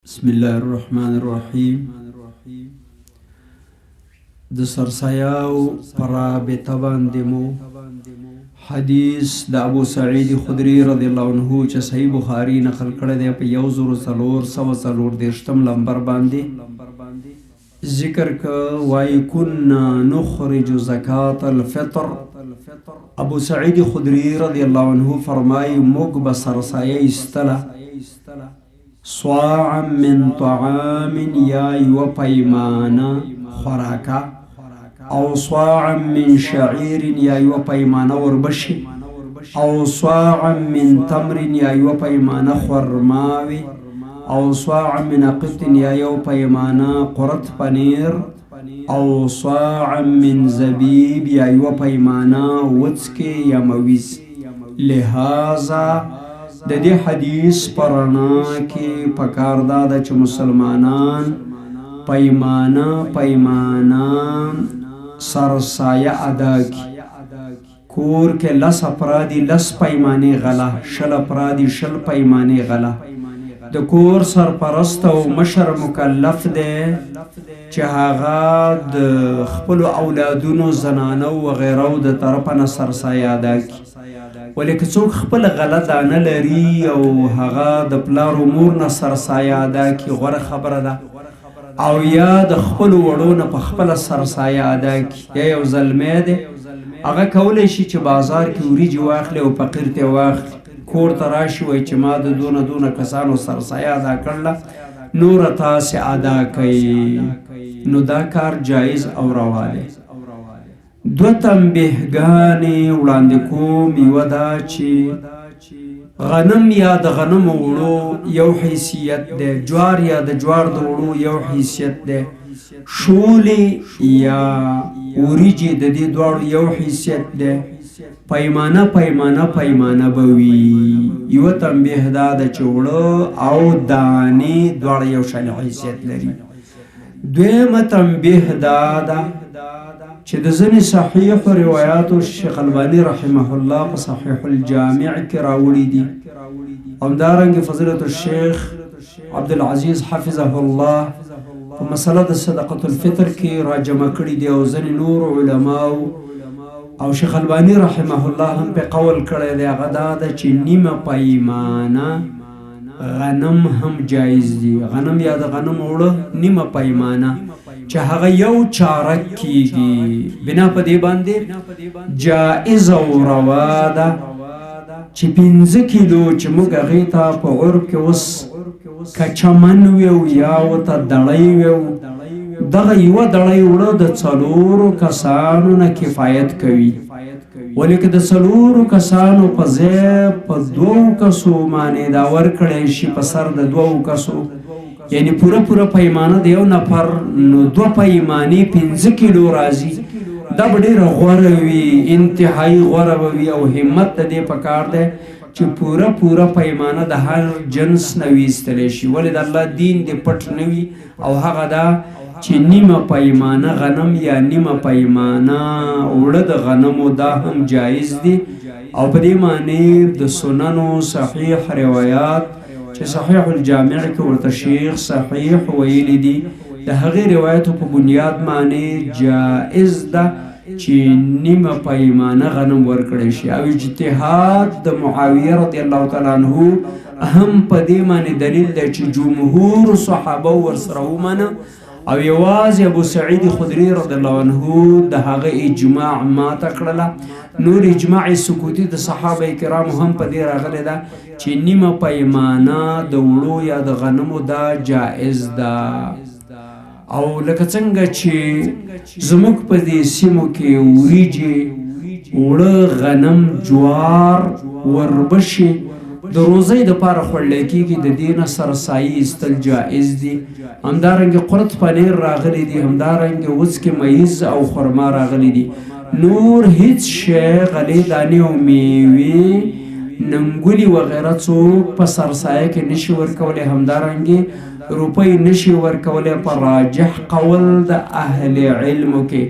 بسم الله الرحمن الرحیم. د سرسایاو پر رابطه باندې مو حدیث د ابو سعید خدری رضی الله عنه چې صحیح بخاری نقل کړی دی په 1434 لمبر باندې ذکر ک وای كنا نخرج زکات الفطر. ابو سعید خدری رضی الله عنه فرمای موږ به سرسایه ایستله صاعا من طعام یا یوه پیمانه خوراکه، او صاعا من شعیر یا یوه پیمانه وربشې، او صاعا من تمر یا یوه پیمانه خرماوي، او صاعا من قط یا یو پیمانه قرط پنیر، او صاعا من زبیب یا یوه پیمانه وڅکې یا مویز. لہذا د دې حدیث په رڼا کې پکار دا ده چې مسلمانان پیمانه پیمانه سرسایه ادا کړي. کور کې لس افراد دي، لس پیمانې غله، 20 افراد دي، 20 پیمانې غله. د کور سرپرست او مشر مکلف دی چې هغه د خپلو اولادونو، زنانو وغیرو د طرفه نه سرسایه ادا کړي. ولې که څوک خپله غله دانه لري او هغه د پلار او مور نه سرسایه ادا کړي، غوره خبره ده، او یا د خپلو وړو نه په خپله سرسایه ادا کړي. یا یو زلمی دی، هغه کولی شي چې بازار کې وریجې واخلي او فقیر ته واخلي، کور ته راشي وایي چې ما د دونه دونه کسانو سرسایه ادا کړله، نوره تاسې ادا کړئ. نو دا کار جایز او روا دی. دوه تنبیهګانې وړاندې کوم. یوه دا چې غنم یا د غنمو وړو یو حیثیت دی، جوار یا د جوار د وړو یو حیثیت دی، شولې یا وریجې د دې دواړو یو حیثیت دی. پیمانه پیمانه پیمانه به وي. یوه تنبیه دا ده چې وړه او دانې دواړه یو شان حیثیت لري. دویمه تنبیه دا ده چې د ځینې صحیح روایاتو شیخ الباني رحمه الله په صحیح الجامع کې راوړي دي، همدارنګه فضیلة الشیخ عبدالعزیز حفظه الله په مسله د صدقة الفطر کې راجمع کړي دي، او ځینې نور علماو او شیخ الباني رحمه الله هم په قول کړی دی. هغه دا ده چې نیمه پیمانه غنم هم جایز دي. غنم یا د غنم اوړه نیمه پیمانه چې هغه یو چارک کیږي، بنا په دې باندې جائز او روا ده چې 5 کیلو چې موږ هغې ته په عرف کې اوس کچمن ویو یا ورته دړی ویو، دغه یوه دړی اوړه د 4 کسانو نه کفایت کوي. ولې که د 4 کسانو په ځای په 2 کسو باندې دا ورکړی شي، په سر د 2 کسو، یعنی پوره پوره پیمانه د یو نفر، نو 2 پیمانې 5 کیلو راځي. دا به ډېره غوره وي، انتهایی غوره به وي. او همت د دې پکار دی چې پوره پوره پیمانه د هر جنس نه ویستلی شي. ولې د الله دین دې پټ نه وي، او هغه دا چې نیمه پیمانه غنم یا نیمه پیمانه اوړه د غنمو دا هم جایز دي. او په دې معنی د سننو صحیح روایات چې صحیح الجامع کې ورته شیخ صحیح ویلی دي، د هغې روایتو په بنیاد معنی جائز ده چې نیمه پیمانه غنم ورکړی شي. او اجتهاد د معاویه رضی الله تعالی عنه هم په دې معنی دلیل دی چې جمهور صحابه ورسره ومنه، او یوازې ابو سعید خدری رضی الله عنه د هغه اجماع ماته کړله. نور اجماع سکوتي د صحابه کرامو هم په دې راغلی ده چې نیمه پیمانه د وړو یا د غنمو دا جائز ده. او لکه څنګه چې زموږ په دې سیمو کې وریجې، اوړه، غنم، جوار، وربشې د روزۍ دپاره خوړلی کېږي، د دې نه سرسایي ایستل جائز دي. همدارنګه قرط پنیر راغلي دي، همدارنګه وڅکې میز او خرما راغلي دي. نور هیڅ شی، غلې دانې او میوې، ننګولي وغیره څوک په سرسایه کې نشي ورکولی. همدارنګه روپۍ نشي ورکولی په راجح قول د اهل علمو کې،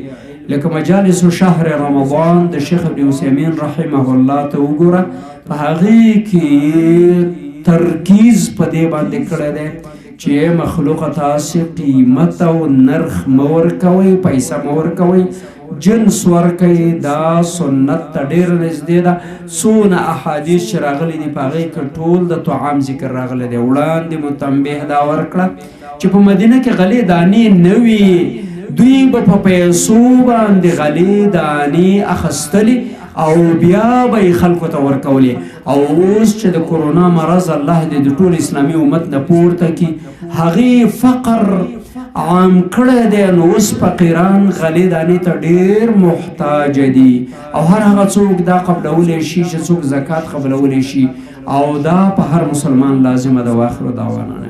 لکه مجالس شهر رمضان د شیخ ابن عثیمین رحمه الله ته وګوره، په هغې کې ترکیز په دې باندې کړی دی چې ای مخلوقه تاسې قیمت او نرخ مه ورکوئ، پیسه مه ورکوئ، جنس ورکوئ. دا سنت ته ډېره نږدې ده. څونه احادیث چې راغلي دي په هغې کې ټول د طعام ذکر راغلی دی. وړاندې مو تنبیه دا ورکړه چې په مدینه کې غلې دانې نه وي، دوی به په پیسو باندې غلې دانې اخیستلې او بیا به یې خلکو ته ورکولې. او اوس چې د کرونا مرض الله دې د ټول اسلامي امت نه پورته کړي، هغې فقر عام کړی دی، نو اوس فقیران غلې دانې ته ډېر محتاج دي. او هر هغه څوک دا قبلولی شي چې څوک زکات قبلولی شي، او دا په هر مسلمان لازمه ده. واخر دعوانا.